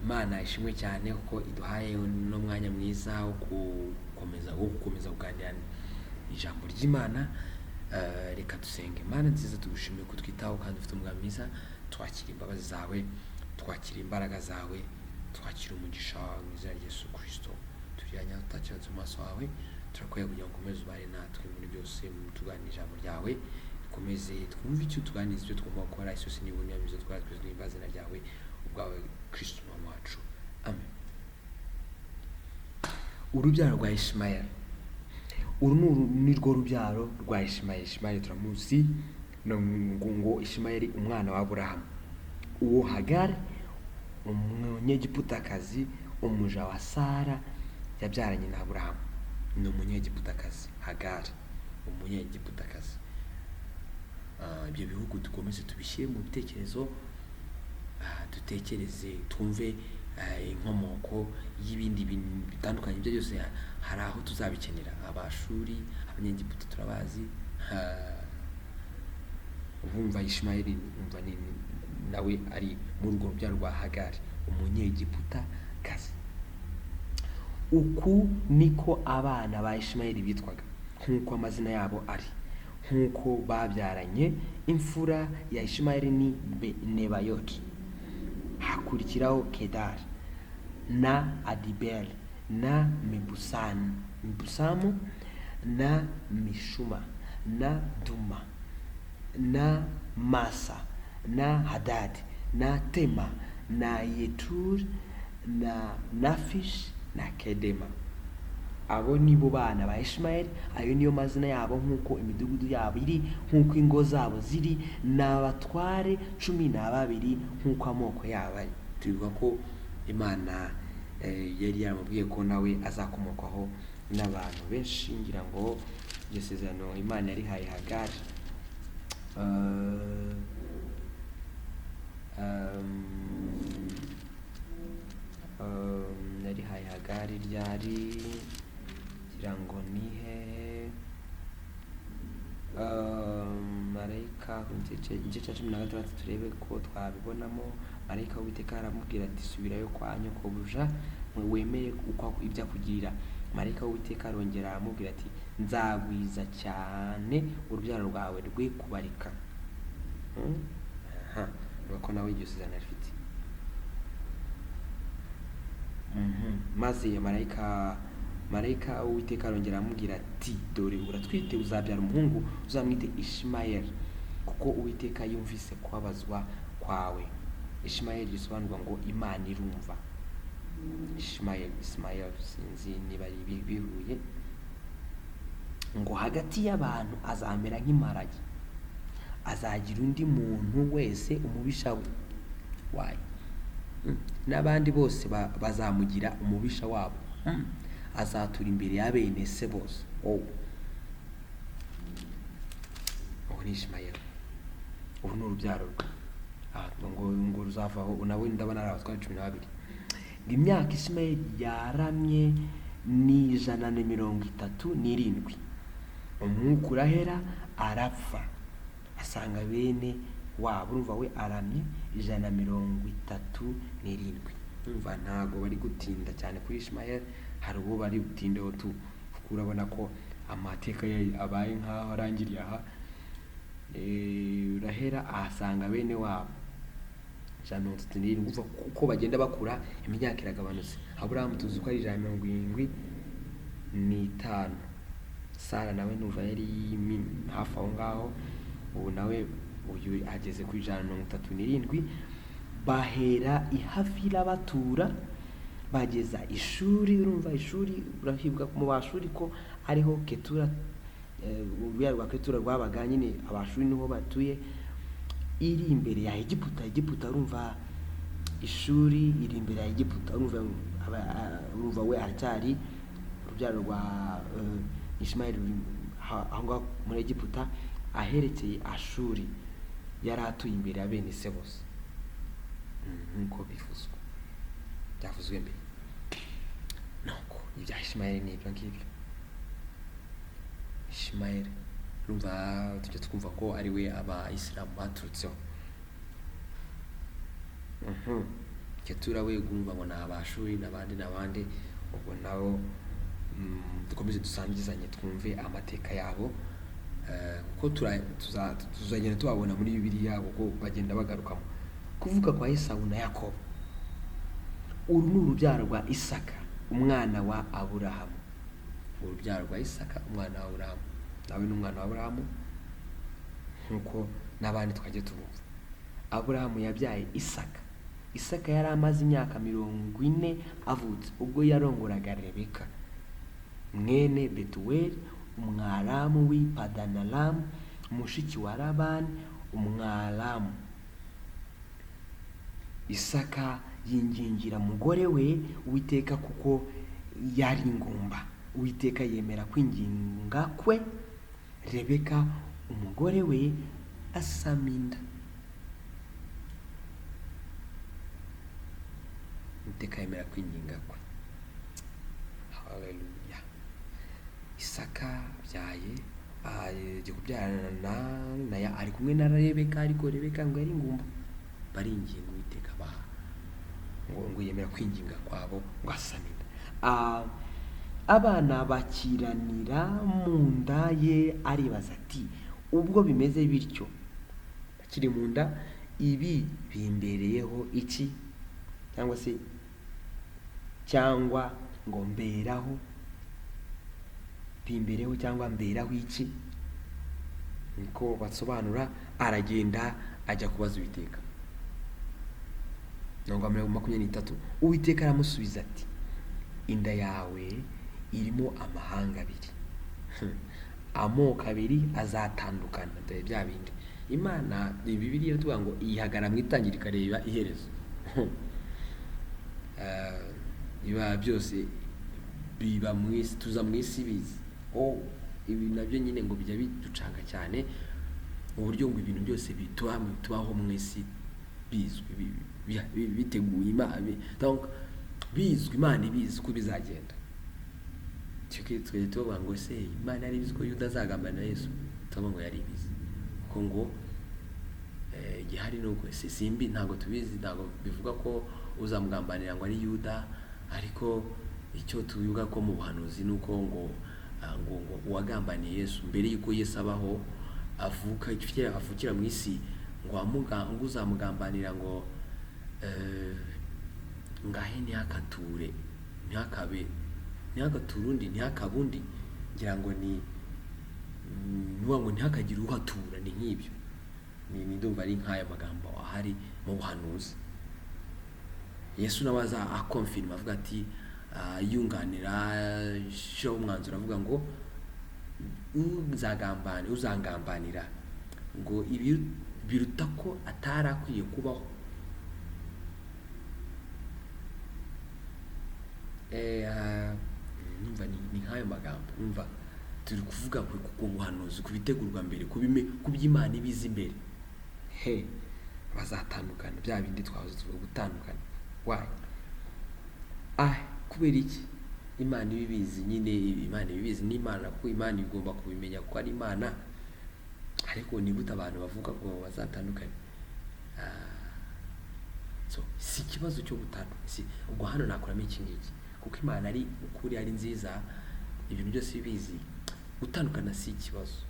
Imana ishimwe cyane kuko iduhaye uno mwanya mwiza wo gukomeza kuganira ijambo ry'Imana. Reka dusenge. Imana nziza, tugushimiye kutwitaho kandi ufite umugambi mwiza. Twakira imbabazi zawe, twakira imbaraga zawe, twakira umugisha wawe mu izina rya Yesu Kirisito. Tujyanye tutakiranze mu maso wawe, turakwiye kugira ngo ukomeze ubane natwe muri byose, tuganira ijambo ryawe, dukomeze twumve icyo utuganiriza, ibyo tugomba gukora. Isi yose nibona ibyo twara twese n'izina ryawe ubwawe, Kristo Umwami wacu, amen. Urubyaro rwa Ishimayeli. Uru ni rwo rubyaro rwa Ishimayeli. Ishimayeli turamuzi, ngo Ishimayeli umwana wa Aburahamu, uwo Hagari Umunyegiputakazi, umuja wa Sara, yabyaranye na Aburahamu. Ni Umunyegiputakazi, Hagari Umunyegiputakazi. Ibyo bihugu dukomeze tubishyire mu bitekerezo, dutekereze, twumve inkomoko y'ibindi bintu bitandukanye. Ibyo byose hari aho tuzabikenera. Abashuri, Abanyegiputa turabazi. Ubumva Ishimayeli, umva ni nawe ari muri urwo rubyaro rwa Hagari Umunyegiputa kazi. Uku niko abana ba Ishimayeli bitwaga nk'uko amazina yabo ari, nk'uko babyaranye. Imfura ya Ishimayeli ni Nebayoti, hakurikiraho Kedari na Adibeli na Mibusamu na Mishuma na Duma na Masa na Hadadi na Tema na Yetur na Nafish na Kedema. Abo ni bo bana ba Ishimayeli, ayo niyo mazina yabo nk'uko imidugudu yabo iri, nk'uko ingo zabo ziri. Ni abatware 12 nk'uko amoko yabo ari. Turibuka ko Imana yari yaramubwiye ko nawe azakomokwaho n'abantu benshi. Ngira ngo iryo sezerano Imana yarihaye Hagari. Yarihaye Hagari ryari? Ngira ngo ni hehe? Marayika, igice cya 16, turebe ko twabibonamo. Marayika w'Uwiteka aramubwira ati: "Subirayo kwa nyokobuja, wemere uko ibyo akugirira." Marayika w'Uwiteka arongera aramubwira ati: "Nzagwiza cyane urubyaro rwawe rwe kubarika." Aha urabona ko nawe iryo sezerano rifite. Maze marayika w'Uwiteka arongera aramubwira ati: "Dore uratwite, uzabyara umuhungu, uzamwite Ishimayeli, kuko Uwiteka yumvise kubabazwa kwawe." Ishimayeli bisobanurwa ngo "Imana irumva". Ishimayeli, Ismael, sinzi niba ari bihuye. Ngo hagati y'abantu azamera nk'imparage, azagira undi muntu wese umubisha we wayo. N'abandi bose bazamugira umubisha wabo. Azatura imbere ya bene se bose. Oh. Uwo ni Ishimayeli, uru ni urubyaro rwe. Ngo ruzavaho nawe, ndabona ari abatware 12. Ngo imyaka Ishimayeli yaramye ni 137. Umwuka urahera, arapfa, asanga bene wabo. Urumva we aramye 137. Urumva ntabwo bari gutinda cyane kuri Ishimayeli, hari uwo bari butindeho tu, kuko urabona ko amateka ye abaye nk'aho arangiriye aha. Urahera ahasanga bene wabo, 137. Urumva uko bagenda bakura, imyaka iragabanutse. Aburahamu tuzi ko ari 175. Sara nawe numva yari hafi aho ngaho. Ubu nawe uyu ageze ku 137. Bahera i Havila batura, bageza Ishuri. Urumva Ishuri, urahibwa mu Bashuri ko ariho Ketura, urubyaro rwa Ketura rwabaga nyine. Abashuri niho batuye, iri imbere ya Egiputa. Egiputa, urumva Ishuri iri imbere ya Egiputa. Urumva urumva we aracyari urubyaro rwa Ishimayeli ruri aho ngaho muri Egiputa, aherekeye Ashuri. Yari atuye imbere ya bene se bose. Nk'uko bivuzwe, byavuzwe mbere. Nuko ibya Ishimayeli ni ibyo ngibyo. Ishimayeli, urumva tujya twumva ko ari we Abayisilamu baturutseho. Ketura we gumva ngo ni Abashuri n'abandi n'abandi, ubwo nabo dukomeze dusangizanye twumve amateka yabo, kuko tuzagenda tubabona muri Bibiliya kuko bagenda bagarukamo. Kuvuka kwa Esawu na Yakobo. Uru ni urubyaro rwa Isaka umwana wa Aburahamu. Urubyaro rwa Isaka umwana wa Aburahamu, nawe ni umwana wa Aburahamu nk'uko n'abandi twajya tubumva. Aburahamu yabyaye Isaka. Isaka yari amaze imyaka 40 avutse ubwo yarongoraga Rebeka mwene Betuweli Umwaramu w'i Padanaramu, mushiki wa Labani Umwaramu. Isaka yingingira umugore we Uwiteka kuko yari ingumba. Uwiteka yemera kwinginga kwe, Rebeka umugore we asama inda. Uwiteka yemera kwinginga kwe. Haleluya. Isaka abyaye, agiye kubyarana na ari kumwe na Rebeka, ariko Rebeka ngo yari ingumba. Baringinga Uwiteka baha ngo yemera kwinginga kwabo ngo asame inda. Abana bakiranira mu nda ye, aribaza ati ubwo bimeze bityo bakiri mu nda, ibi bimbereyeho iki? Cyangwa se cyangwa ngo mberaho, bimbereho cyangwa mberaho iki? Niko basobanura. Aragenda ajya kubaza Uwiteka. 23, Uwiteka aramusubiza ati inda yawe irimo amahanga abiri, amoko abiri azatandukana. Dore bya bindi Imana Bibiliya iratubwira ngo ihagara mu itangira ikareba iherezo. Biba byose biba mu isi, tuza mu isi bizi. Ibi nabyo nyine ngo bijya biducanga cyane, uburyo ngo ibintu byose tubaho mu isi bizwi, biteguye Imana, donc bizwi, Imana ibizi uko bizagenda. Twe tuvuga ngo se Imana yari ibizi ko Yuda azagambanira Yesu? Tuvuga ngo yari ibizi, kuko ngo igihari ni uko simbi ntabwo tubizi, ntabwo bivuga ko uzamugambanira ngo ari Yuda, ariko icyo tubivuga ko mu buhanuzi ni uko ngo uwagambaniye Yesu mbere y'uko Yesu abaho avuka, avukira mu isi, ngo uzamugambanira ngo ngahe ntihakature, ntihakabe, ntihakature undi, ntihakabe undi, ngira ngo ni ngo ntihakagire uhatura, ni nk'ibyo. Ni ndumva ari nk'aya magambo ahari mu buhanuzi. Yesu nawe aza akonfirma avuga ati, yunganira shiraho umwanzuro avuga ngo uzangambanira ngo ibi biruta ko atari akwiye kubaho. Numva ni nk'ayo magambo. Numva turi kuvuga ku buhanuzi, ku bitegurwa mbere, ku by'Imana ibizi imbere. He bazatandukana, bya bindi twahoze tuvuga gutandukana. Why? Kubera iki? Imana ibibizi nyine, Imana ibibizi ni Imana, kuko Imana igomba kubimenya kuko ari Imana. Ariko ni gute abantu bavuga ko bazatandukana? So si ikibazo cyo gutandukana, si ubwo hano nakuramo iki ngiki, kuko Imana ari ukuri, ari nziza, ibintu byose ibizi. Gutandukana si ikibazo,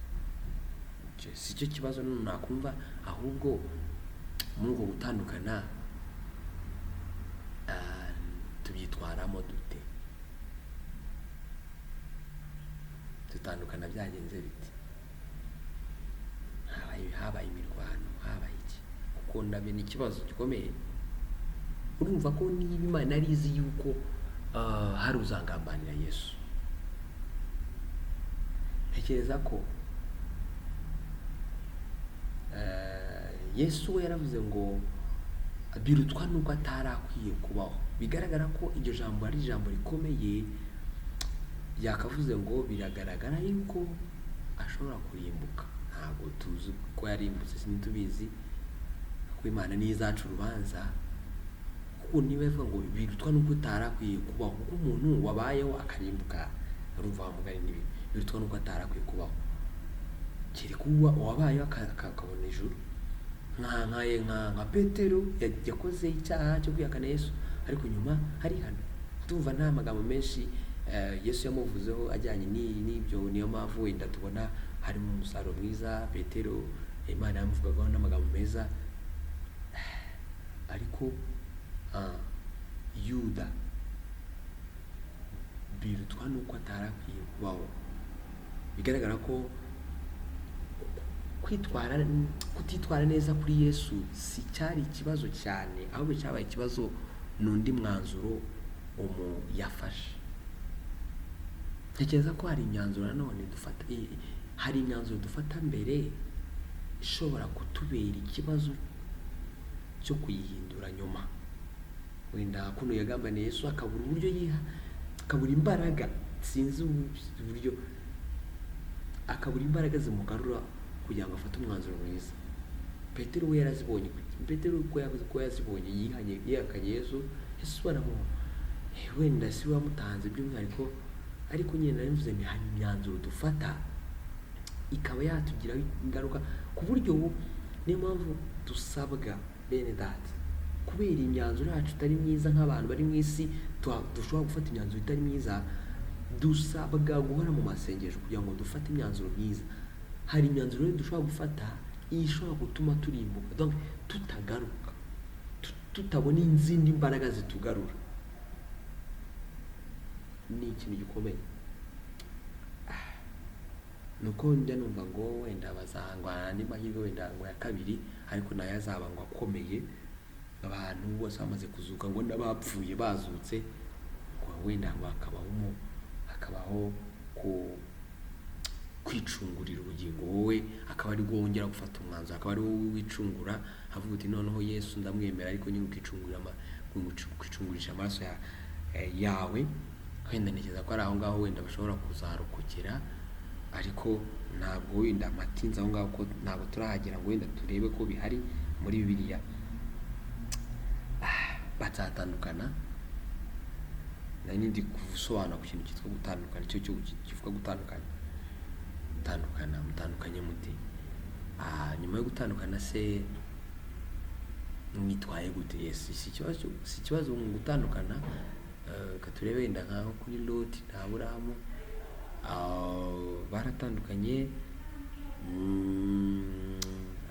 si cyo kibazo none nakumva, ahubwo muri uko gutandukana tubyitwaramo dute? Dutandukana byagenze bite? Habaye imirwano, habaye iki? Kuko nabyo ni ikibazo gikomeye. Urumva ko niba Imana ari izi yuko hari uzangambanira Yesu, ntekereza ko Yesu we yaravuze ngo birutwa nuko atari akwiye kubaho. Bigaragara ko iryo jambo ari ijambo rikomeye, yakavuze ngo biragaragara yuko ashobora kurimbuka. Ntabwo tuzi ko yarimbutse, sinitubizi, kuko Imana niyo izaca urubanza. Kuko niba ivuga ngo birutwa nuko atari akwiye kubaho, kuko umuntu wabayeho akarimbuka, urumva wa mugani nibi, birutwa nuko atari akwiye kubaho. Kereka uwabayeho akabona ijuru. Nka Petero yakoze icyaha cyo kwihakana Yesu, ariko nyuma hari hano tumva nta magambo menshi Yesu yamuvuzeho ajyanye n'ibyo. Niyo mpamvu wenda tubona harimo umusaruro mwiza. Petero Imana yamuvugagaho n'amagambo meza, ariko Yuda birutwa n'uko atari akwiye kubaho. Bigaragara ko kutitwara neza kuri Yesu si cyari ikibazo cyane, ahubwo cyabaye ikibazo ni undi mwanzuro umu yafashe. Ntekereza ko hari imyanzuro nanone dufata, hari imyanzuro dufata mbere ishobora kutubera ikibazo cyo kuyihindura nyuma. Wenda kuno yagambaniye Yesu akabura uburyo yiha, akabura imbaraga, sinzi uburyo, akabura imbaraga zimugarura kugira ngo afate umwanzuro mwiza. Petero we yarazibonye. Petero uko yavuze ko yazibonye, yihanye, yihakanye Yesu, Yesu baramuha, wenda si we wamutanze by'umwihariko, ariko nyine nari mvuze ni hari imyanzuro dufata ikaba yatugiraho ingaruka, ku buryo niyo mpamvu dusabwa, bene data, kubera imyanzuro yacu itari myiza nk'abantu bari mu isi, dushobora gufata imyanzuro itari myiza, dusabwa guhora mu masengesho kugira ngo dufate imyanzuro myiza. Hari imyanzuro rero dushobora gufata ishobora gutuma turimbuka, donc tutagaruka, tutabona izindi mbaraga zitugarura. Ni ikintu gikomeye. Nuko njya numva ngo wenda bazangwana andi mahirwe, wenda ngo ya kabiri, ariko nayo azaba ngo akomeye, abantu bose bamaze kuzuka, ngo n'abapfuye bazutse, ngo wenda ngo hakabaho ku kwicungurira ubugingo, wowe akaba ari bwo wongera gufata umwanzuro, akaba ari wowe wicungura, avuga uti noneho Yesu ndamwemera, ariko nyine ukicungurisha amaraso yawe. Wenda ntekereza ko ari aho ngaho wenda bashobora kuzarokokera, ariko ntabwo wenda amatinze aho ngaho, ko ntabwo turahagera ngo wenda turebe ko bihari muri Bibiliya. Bazatandukana. Nari ndi gusobanura ku kintu cyitwa gutandukana, icyo cyo kivuga gutandukana. Gutandukana, mutandukanye mute? Nyuma yo gutandukana se mwitwaye gute? Yes, si ikibazo mu gutandukana. Reka turebe wenda nkaho kuri Loti na Aburahamu, baratandukanye.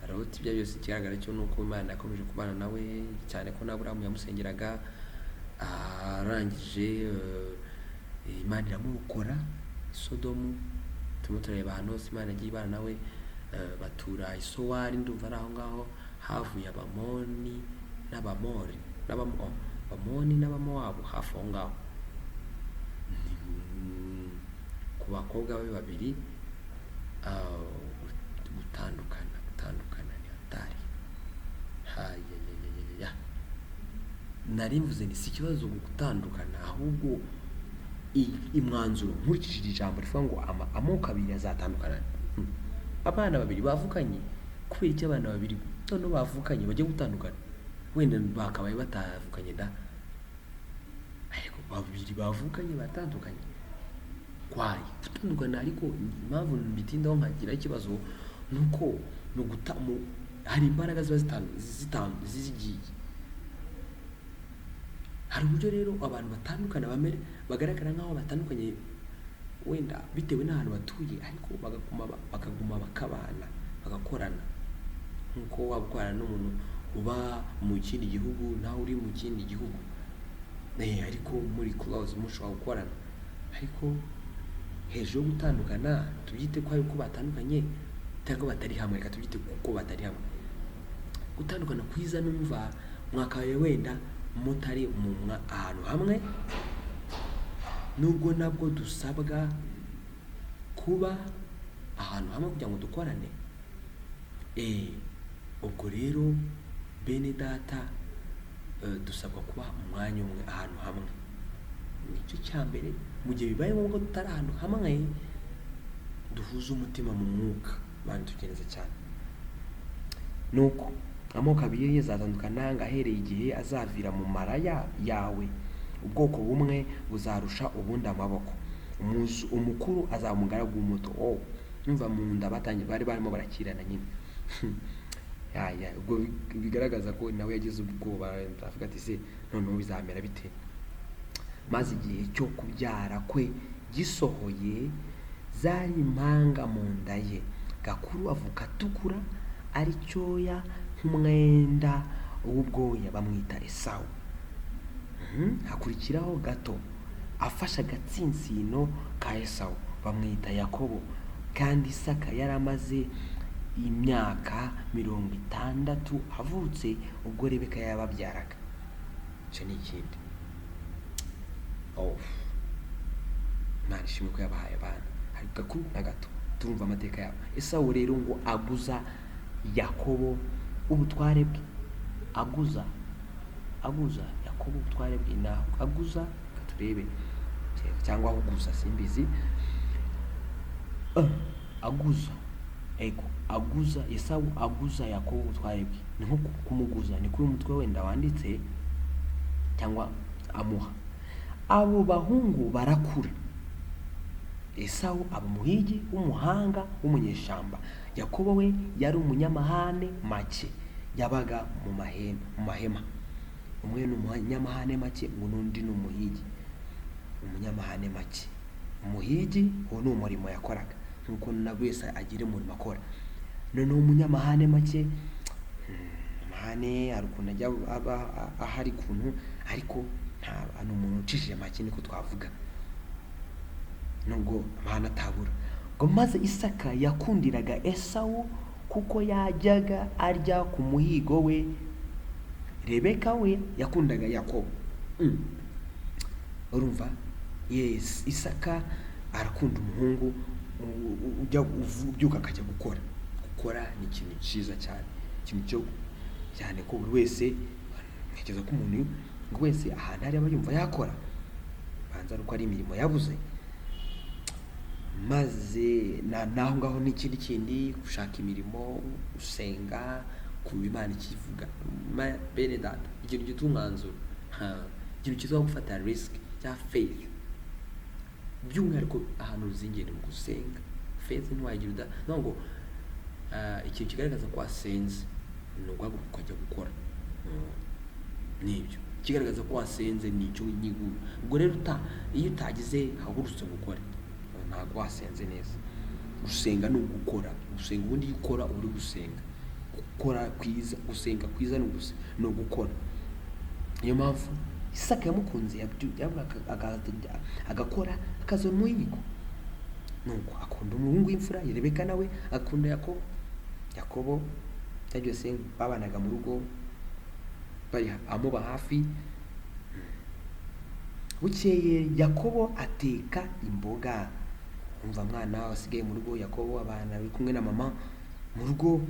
Loti ibyo byose ikigaragara cyo ni uko Imana yakomeje kubana nawe, cyane ko na Aburahamu yamusengeraga. Arangije Imana iramurokora Sodomu. Turimo turareba ahantu hose Imana yagiye ibana nawe. Batura i Sowari, ndumva ari aho ngaho havuye Abamoni n'Abamori, Abamoni n'Abamowabu, hafi aho ngaho. Ku bakobwa be babiri. Gutandukana ni hatari. Hayayayaya, nari mvuze ni si ikibazo gutandukana, ahubwo imwanzuro nkurikije iri jambo rivuga ngo amoko abiri azatandukana. Abana babiri bavukanye, kubera iki abana babiri noneho bavukanye bajya gutandukana? Wenda bakabaye batavukanye da, ariko babiri bavukanye batandukanye kwayi gutandukana. Ariko impamvu mbitindaho nkagira ikibazo ni uko hari imbaraga ziba zigiye. Hari uburyo rero abantu batandukana bamere bagaragara nk'aho batandukanye wenda bitewe n'ahantu batuye, ariko bakaguma bakabana, bagakorana, nk'uko waba ukorana n'umuntu uba mu kindi gihugu nawe uri mu kindi gihugu, ariko muri close mushobora gukorana. Ariko hejuru yo gutandukana, tubyite ko ari uko batandukanye cyangwa batari hamwe, reka tubyite ko batari hamwe. Gutandukana kwiza numva mwakabaye wenda mutari mu ahantu hamwe, nubwo nabwo dusabwa kuba ahantu hamwe kugira ngo dukorane. Ubwo rero bene data, dusabwa kuba mu mwanya umwe, ahantu hamwe, nicyo cya mbere. Mu gihe bibaye ngombwa tutari ahantu hamwe, duhuze umutima mu mwuka, Imana itugeneze cyane. Nuko amoko abiri azatandukana, ngo ahereye igihe azavira mu mara yawe, ubwoko bumwe buzarusha ubundi amaboko, umukuru azaba umugaragu w'umuto. Oh, numva mu nda batangiye bari barimo barakirana nyine. Ya, ubwo bigaragaza ko nawe yagize ubwoba, avuga ati se noneho bizamera bite? Maze igihe cyo kubyara kwe gisohoye, zari impanga mu nda ye. Gakuru avuka atukura, ari cyoya nk'umwenda w'ubwoya, bamwita Esawu. Hakurikiraho gato afashe agatsinsino ka Esawu, bamwita Yakobo. Kandi Isaka yari amaze imyaka 60 avutse ubwo Rebeka yababyaraga. Icyo ni ikindi. Oh, Imana ishimwe ko yabahaye abana, hari gakuru na gato. Turumva amateka yabo. Esawu rero ngo aguza Yakobo ubutware bwe, aguza Yakobo ubutware bwe, na aguza, reka turebe, cyangwa ahuguza, simbizi. Aguza, ego, aguza Esawu, aguza Yakobo ubutware bwe, ni nko kumuguza, ni kuri umutwe wenda wanditse cyangwa amuha. Abo bahungu barakura, Esawu aba umuhigi w'umuhanga w'umunyeshyamba, Yakobo we yari umunyamahane make, yabaga mu mahema. Umwe ni umunyamahane make, ngo n'undi ni umuhigi, umunyamahane make. Umuhigi uwo ni umurimo yakoraga, nk'uko na buri wese agira umurimo akora. Noneho umunyamahane make, amahane hari ukuntu ajya aba ahari ukuntu, ariko nta, ni umuntu ucishije make, niko twavuga, nubwo amahane atabura. Ngo maze Isaka yakundiraga Esawu kuko yajyaga arya ku muhigo we, Rebeka we yakundaga Yakobo. Urumva, yes, Isaka arakunda umuhungu ujya ubyuka akajya gukora. Gukora ni ikintu cyiza cyane, ikintu cyo cyane ko buri wese, ntekereza ko umuntu wese ahantu ari aba yumva yakora, banza ari uko ari imirimo yabuze. Maze naho ngaho n'ikindi kindi, gushaka imirimo, gusenga, kumva Imana ikivuga. Bene data, ikintu gituma umwanzuro, ikintu cyitwa gufata risk cya faith, by'umwihariko ahantu ruzingiye ni mu gusenga. Faith ntiwayigira uda no ngo ikintu kigaragaza ko wasenze ni uguhaguruka ukajya gukora. Nibyo ikigaragaza ko wasenze, ni icyo nyiguru. Ubwo rero iyo utagize hagurutse gukora, ntabwo wasenze neza. Gusenga ni ugukora. Gusenga ubundi iyo ukora uba uri gusenga. Gukora kwiza, gusenga kwiza ni ugukora. Niyo mpamvu Isaka yamukunze, agakora akazana umuhigo, nuko akunda umuhungu w'imfura. Rebeka nawe akunda Yakobo. Yakobo bya byose babanaga mu rugo, bari amuba hafi. Bukeye Yakobo ateka imboga. Umva, mwana wasigaye mu rugo Yakobo, abana bari kumwe na mama mu rugo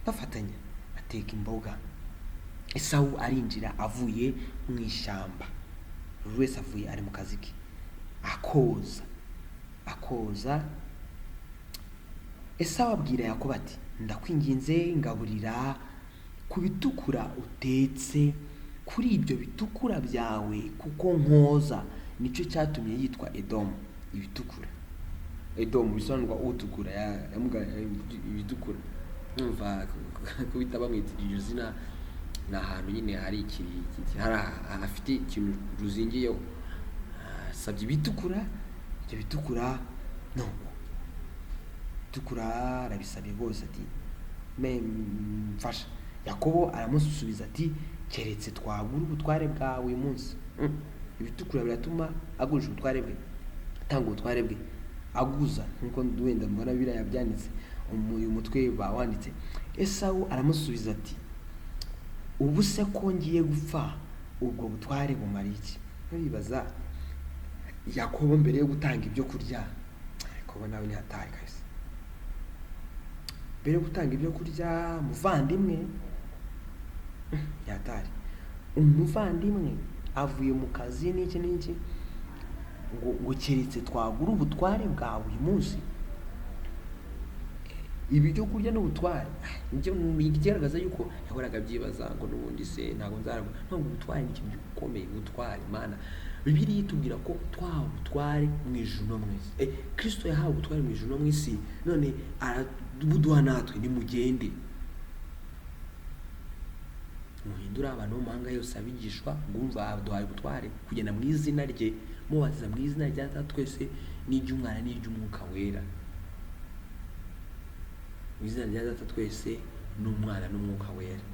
bafatanya, ateka imboga. Esawu arinjira avuye mu ishyamba, buri wese avuye ari mu kazi ke, akoza akoza. Esawu abwira Yakobo ati: "Ndakwinginze, ngaburira ku bitukura utetse, kuri ibyo bitukura byawe, kuko nkoza." Nicyo cyatumye yitwa Edomu, ibitukura. Edomu bisobanurwa utukura, ibitukura. Numva kubita bamwita iryo zina, ni ahantu nyine hari hari hafite ikintu ruzingiyeho. Asabye ibitukura, ibyo bitukura, nuko bitukura arabisabye rwose, ati: "Mfasha." Yakobo aramusubiza ati: "Keretse twagura ubutware bwawe uyu munsi." Ibitukura biratuma agurisha ubutware bwe, atanga ubutware bwe, aguza, nkuko wenda mbona biriya byanditse, uyu mutwe bawanditse. Esawu aramusubiza ati: "Ubu se ko ngiye gupfa, ubwo butware bumara iki?" Nuribaza Yakobo mbere yo gutanga ibyo kurya, Yakobo nawe ni hatari kabisa. Mbere yo gutanga ibyo kurya, muvandimwe ni hatari, umuvandimwe avuye mu kazi n'iki n'iki, ngo keretse twagura ubutware bwawe uyu munsi. Ibi byo kurya n'ubutware, nibyo ikigaragaza yuko yahoraga abyibaza ngo n'ubundi se ntabwo nzaragwa. Ntabwo ubutware ni ikintu gikomeye. Ubutware, Mana, Bibiliya itubwira ko twahawe ubutware mu ijuru no mu isi. Kristo yahawe ubutware mu ijuru no mu isi, none arabuduha natwe. Nimugende. Muhindura abantu bo mu mahanga yose abigishwa, ngumva aduhaye ubutware kugenda mu izina rye, mubatiza mu izina rya Data twese n'iry'Umwana n'iry'Umwuka Wera. Mu izina rya Data twese n'Umwana n'Umwuka Wera.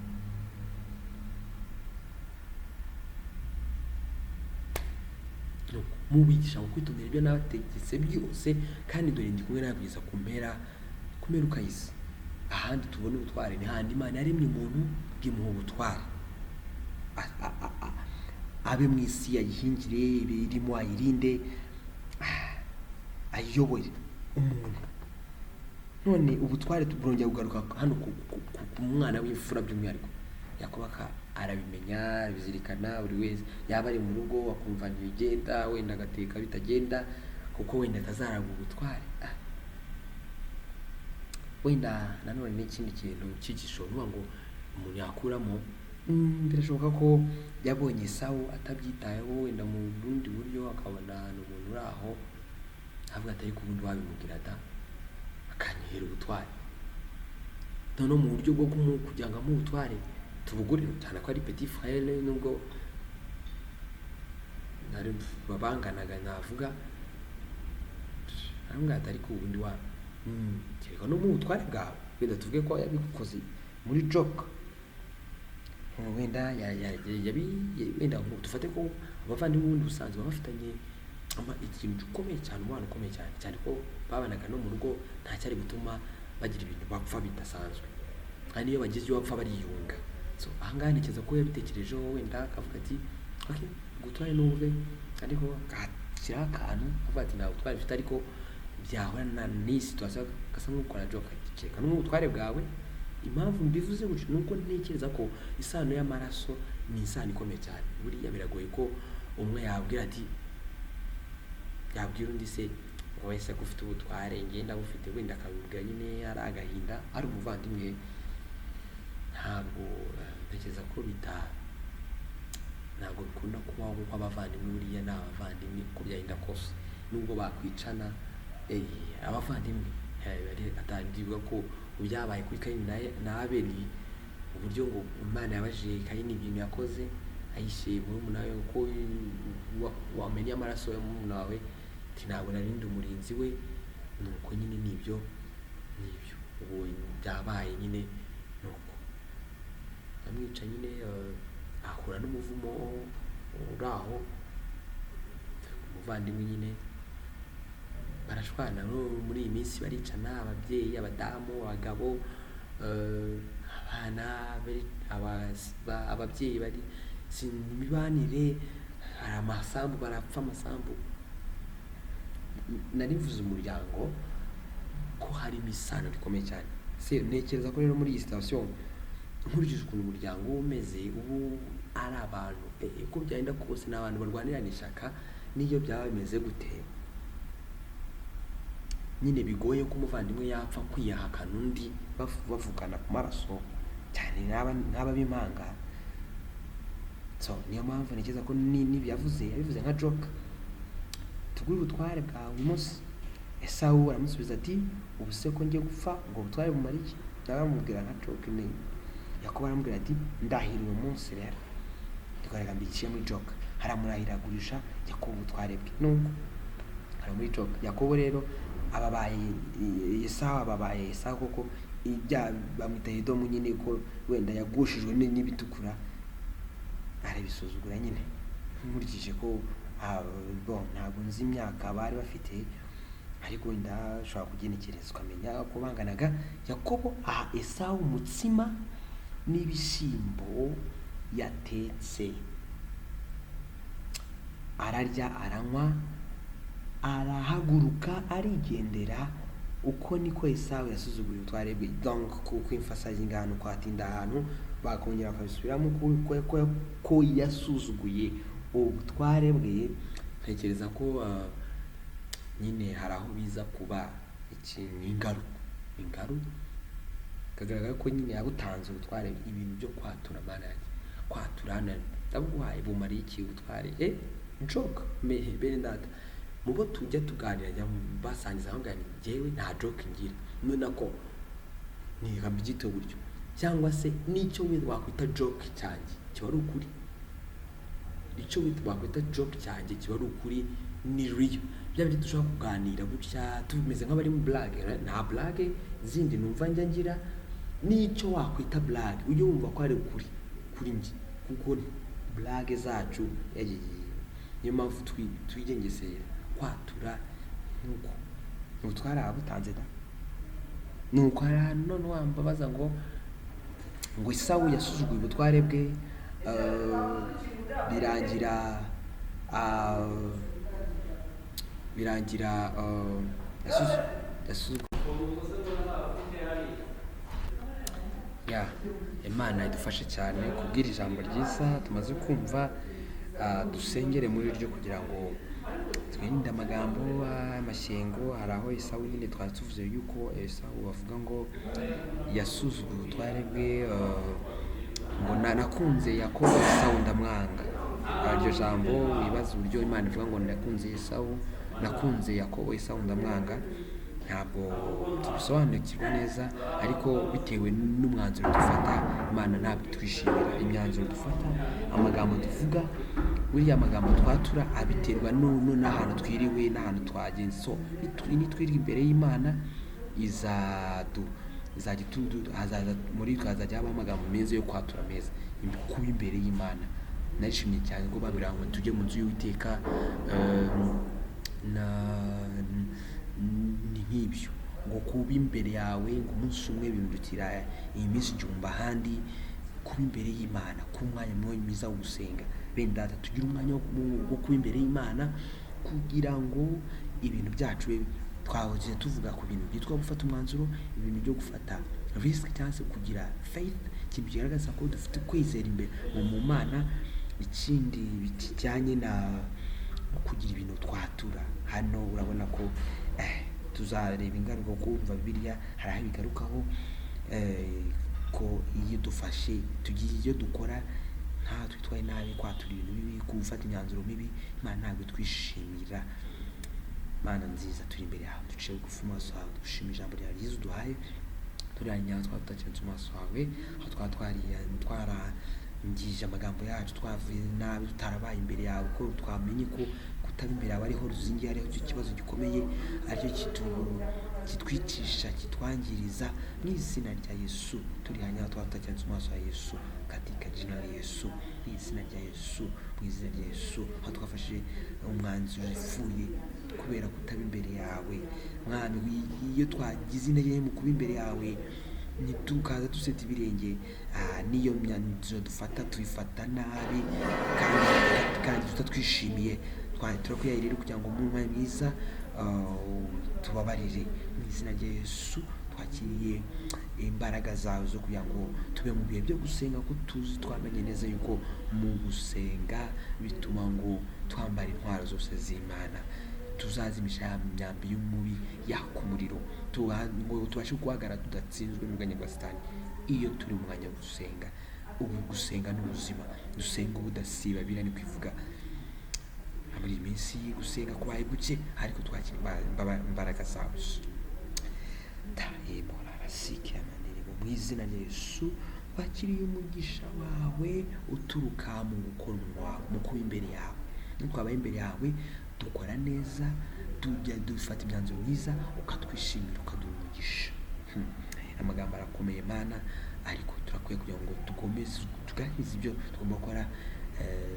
Mubigisha mu kwitondera ibyo nabategetse byose, kandi dore ndi kumwe nawe kugeza ku mpera, ku mperuka y'isi. Ahandi tubona ubutware ni handi Imana yaremye umuntu imuha ubutware, abe mu isi ayihingire, ibirimo ayirinde, ayiyobore umuntu. None ubutware burongera kugaruka hano ku mwana w'imfura by'umwihariko. Yakobo arabimenya, arabizirikana, buri wese yaba ari mu rugo akumva ntibigenda, wenda agateka bitagenda kuko wenda atazaragwa ubutware. Wenda nanone n'ikindi kintu cyigisho nuvuga ngo umuntu yakuramo, birashoboka ko yabonye Esawu atabyitayeho, wenda mu bundi buryo akabona ahantu umuntu uri aho avuga ati ariko ubundi wabimubwira da akanyihera ubutware. Noneho mu buryo bwo kugira ngo amuhe ubutware tubugurire, cyane ko ari petit frère, nubwo nari babanganaga navuga, aramubwira ati ariko ubundi wa kereka no mu butware bwawe, wenda tuvuge ko yabikoze muri joke, wenda wenda dufate ko abavandimwe ubundi busanzwe baba bafitanye ikintu gikomeye cyane, umubano ukomeye cyane, cyane ko babanaga no mu rugo, nta cyari gutuma bagira ibintu bapfa bidasanzwe, kandi iyo bagize ibyo bapfa bariyunga. So ahangaha ntekereza ko yabitekerejeho, wenda akavuga ati okay, ubutware n'ubuve, ariko akashyiraho akantu avuga ati nta butware mfite, ariko byahura n'iyi situation agasa nk'ukora joke, kereka no mu butware bwawe. Impamvu mbivuze gutyo ni uko ntekereza ko isano y'amaraso ni isano ikomeye cyane. Buriya biragoye ko umwe yabwira ati, yabwira undi se ngo wese ko ufite ubutware ngenda bufite, wenda akabibwira nyine ari agahinda, ari umuvandimwe. Ntabwo ntekereza ko ntabwo bikunda kubaho, kuko abavandimwe buriya ni abavandimwe uko byagenda kose, nubwo bakwicana, abavandimwe atangiye ko byabaye kuri Kayini na Abeli, uburyo ngo Imana yabajije Kayini ibintu yakoze ayishe murumuna we, ko wamenye amaraso ya murumuna wawe, ati ntabwo nari ndi umurinzi we. Nuko nyine nibyo ubu byabaye nyine, nuko amwica nyine, ahura n'umuvumo uri aho, umuvandimwe nyine barashwana. Muri iyi minsi baricana, ababyeyi, abadamu, abagabo, abana, ababyeyi bari imibanire, hari amasambu, barapfa amasambu. Narivuze umuryango ko harimo isano rikomeye cyane. Se ntekereza ko rero muri iyi situation, nkurikije ukuntu umuryango umeze ubu, ari abantu uko byagenda kose ni abantu barwanirana ishyaka, n'iyo byaba bimeze gute nyine bigoye ko umuvandimwe yapfa kwiyahakana undi bavugana ku maraso cyane nk'aba b'impanga. So niyo mpamvu ntekereza ko n'ibi yabivuze nka joke, tugure ubutware bwawe uyu munsi. Esawu aramusubiza ati ubu se ko ngiye gupfa ngo ubutware bumare iki? Nawe aramubwira nka joke ni Yakobo aramubwira ati ndahira uyu munsi rero, tukareka mbiciye muri joke, haramurahira agurisha Yakobo ubutware bwe. Nuko hari muri joke Yakobo rero ababaye Esawu, ababaye Esawu koko, ibya bamwita Edomu nyine, ko wenda yagushijwe n'ibitukura arabisuzugura nyine. Nkurikije ko bon ntabwo nzi imyaka bari bafite, ariko wenda ushobora kugenekereza ukamenya ko banganaga. Yakobo aha Esawu umutsima n'ibishyimbo yatetse, ararya aranywa, arahaguruka arigendera. Uko niko Esawu yasuzuguye ubutware bwe. Donc kuko emphasizing ahantu kwatinda ahantu bakongera bakabisubiramo ko yasuzuguye ubutware bwe. Ntekereza ko nyine hari aho biza kuba ikintu ingaru kagaragara ko nyine yabutanze ubutware, ibintu byo kwatura. Mana yanjye, kwatura hano ndabuguhaye bumariye iki ubutware? Joke bene data, mubo tujya tuganira njya basangiza aho ngaho, njyewe nta joke ngira, none ko ni mbyite gutyo. Cyangwa se n'icyo wakwita joke cyanjye kiba ari ukuri. Icyo wakwita joke cyanjye kiba ari ukuri, ni real. Bya bindi dushobora kuganira gutya tumeze nk'abari mu blague, nta blague zindi numva njya ngira. N'icyo wakwita blague, ujye wumva ko ari ukuri kuri njye, kuko blague zacu yagiye. Niyo mpamvu twigengesera kwatura nk'uko ubu twarabutanze da. Nuko hari ahantu none wambabaza ngo Esawu yasuzuguye ubutware bwe, birangira yasuzuguye ya. Imana idufashe cyane kubwira ijambo ryiza tumaze kumva, dusengere muri ryo kugira ngo twirinde amagambo, amashyengo. Hari aho Esawu nyine twari tuvuze yuko Esawu bavuga ngo yasuzuguye ubutware bwe, ngo nakunze Yakobo, Esawu ndamwanga. Iryo jambo wibaza uburyo Imana ivuga ngo nakunze Esawu, nakunze Yakobo, Esawu ndamwanga. Ntabwo tubisobanukirwa neza, ariko bitewe n'umwanzuro dufata, Imana ntabwo itwishimira imyanzuro dufata, amagambo tuvuga. Buriya amagambo twatura abiterwa n'ahantu twiriwe n'ahantu twagenze. So nitwirirwa imbere y'Imana, izajya hazaza muri twe, hazajya habaho amagambo meza yo kwatura meza. Kuba imbere y'Imana, narishimye cyane ko babwira ngo tujye mu nzu y'Uwiteka, na ni nk'ibyo ngo kuba imbere yawe ngo umunsi umwe bindutira iyi minsi igihumbi ahandi. Kuba imbere y'Imana, kuba umwanya mwiza wo gusenga. Bene data, tugire umwanya wo kuba imbere y'Imana kugira ngo ibintu byacu twahoze tuvuga ku bintu byitwa gufata umwanzuro, ibintu byo gufata risk cyangwa se kugira faith, ikintu kigaragaza ko dufite kwizera imbere mu Mana. Ikindi kijyanye na kugira ibintu twatura hano, urabona ko tuzareba ingaruka. Kumva Bibiliya hari aho ibigarukaho, ko iyo dufashe tugiye iyo dukora nta twitwaye nabi, kwatura ibintu bibi, gufata imyanzuro mibi, Imana ntabwo itwishimira. Mana nziza, turi imbere yawe, duciye bugufi mu maso yawe, dushima ijambo ryawe ryiza uduhaye. Turiya nyanza twaba tutakiretse mu maso yawe, aho twaba twarangije amagambo yacu, twavuye nabi, tutarabaye imbere yawe, ko twamenye ko kutaba imbere yawe ariho ruzingiye, ariho icyo kibazo gikomeye, aricyo kitwicisha, kitwangiriza. Mu izina rya Yesu, turi hanyuma twaba tutakiretse mu maso ya Yesu, katika jina la Yesu, mu izina rya Yesu, mu izina rya Yesu. Aho twafashe umwanzuro upfuye kubera kutaba imbere yawe, Mwami, iyo twagize intege nke mu kuba imbere yawe, ntitukaza duseta ibirenge, n'iyo myanzuro dufata tuyifata nabi kandi tutatwishimiye. Turakwihaye rero kugira ngo mu mwanya mwiza, tubabarire. Mu izina rya Yesu, twakiriye imbaraga zawe zo kugira ngo tube mu bihe byo gusenga, ko tuzi, twamenye neza yuko mu gusenga bituma ngo twambara intwaro zose z'Imana, tuzazimisha ya myambi y'umubi yaka umuriro, ngo tubashe guhagarara tudatsinzwe n'ubwenge bwa Satani iyo turi mu mwanya wo gusenga. Ubu gusenga ni ubuzima, dusenga ubudasiba. Biriya ni kwivuga muri iyi minsi gusenga kubaye guke, ariko twakira imbaraga zawe. Mu izina rya Yesu, wakiriye umugisha wawe uturuka mu gukora umurimo wawe, mu kuba imbere yawe. Iyo twabaye imbere yawe, dukora neza, tujya dufata imyanzuro myiza, ukatwishimira, ukaduha umugisha. Amagambo arakomeye, Mana, ariko turakwiye kugira ngo dukomeze tuganirize ibyo tugomba gukora.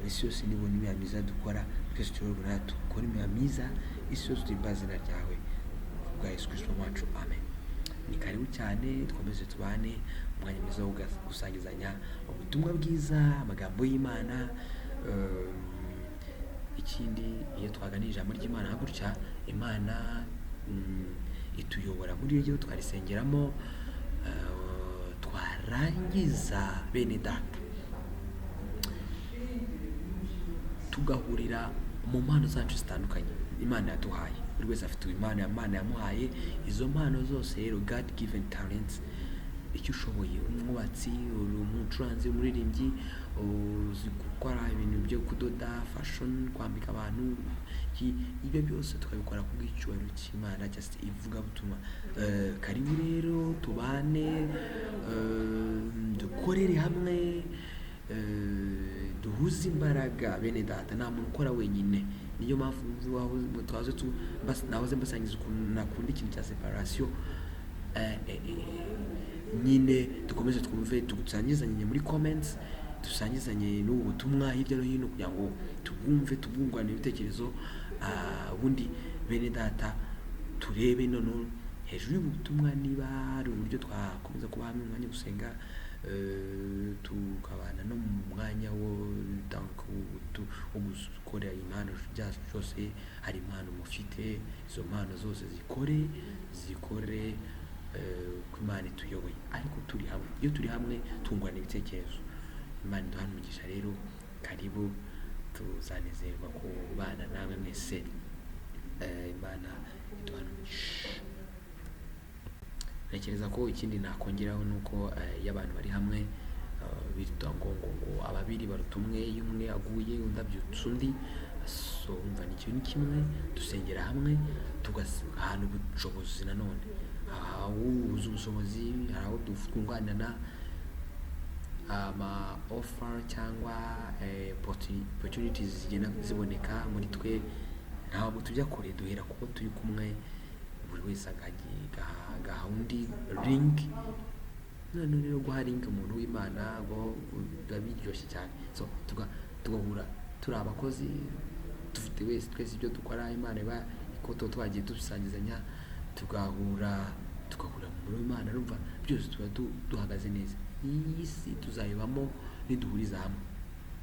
Isi yose nibona imirimo myiza dukora, twese turabona dukora imirimo myiza, isi yose tuhimbaze izina ryawe bwa Yesu Kristo wacu, amen. Ni karibu cyane, dukomeze tubane umwanya mwiza wo gusangizanya ubutumwa bwiza, amagambo y'Imana. Ikindi, iyo twaganira ijambo ry'Imana gutya, Imana ituyobora muri ryo, twarisengeramo, twarangiza, bene data, tugahurira mu mpano zacu zitandukanye Imana yaduhaye. Buri wese afite impano Imana yamuhaye. Izo mpano zose rero, God given talents. Icyo ushoboye, uri umwubatsi, uri umucuranzi, umuririmbyi, uzi gukora ibintu byo kudoda, fashion, kwambika abantu, ibyo byose tukabikora ku bw'icyubahiro cy'Imana, just ivugabutumwa. Karibu rero tubane, dukorere hamwe, duhuze imbaraga. Bene data, nta muntu ukora wenyine. Niyo mpamvu twaze nahoze mbasangiza ukuntu nakunda ikintu cya separation. Nyine dukomeze twumve, dusangizanye muri comments, dusangizanye n'ubu butumwa hirya no hino kugira ngo tubwumve, tubwungurane ibitekerezo. Ubundi bene data, turebe noneho hejuru y'ubu butumwa niba hari uburyo twakomeza kuba hamwe mu mwanya wo gusenga, tukabana no mu mwanya wo gukora impano byacu byose. Hari impano mufite, izo mpano zose zikore, zikore uko Imana ituyoboye, ariko turi hamwe. Iyo turi hamwe tungurana ibitekerezo. Imana iduhane umugisha rero. Karibu, tuzanezerwa kubana namwe mwese. Imana iduhane umugisha. Ntekereza ko ikindi nakongeraho ni uko iyo abantu bari hamwe, bitwa ngo ababiri baruta umwe. Iyo umwe aguye undi abyutsa undi. So umva, ni ikintu kimwe, dusengera hamwe, tugahana ubushobozi. Nanone ubuze ubushobozi, hari aho twunganirana, ama offer cyangwa opportunities zigenda ziboneka muri twe. Ntabwo tujya kure, duhera kuko turi kumwe, buri wese agaha undi link. Noneho rero guha link umuntu w'Imana ngo biba biryoshye cyane. So tugahura turi abakozi, dufite wese twese ibyo dukora, Imana iba ko tuba twagiye dusangizanya, tugahura mu murimo w'Imana. Urumva byose tuba duhagaze neza. Iyi si tuzayibamo niduhuriza hamwe,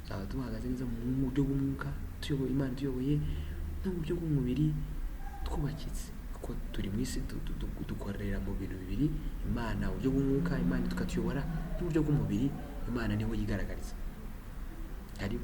tuzaba duhagaze neza mu buryo bw'umwuka, tuyoboye, Imana tuyoboye, no mu buryo bw'umubiri twubakitse, kuko turi mu isi, dukorera mu bintu bibiri: Imana, uburyo bw'umwuka, Imana tukatuyobora, n'uburyo bw'umubiri, Imana niho yigaragariza. Karibu.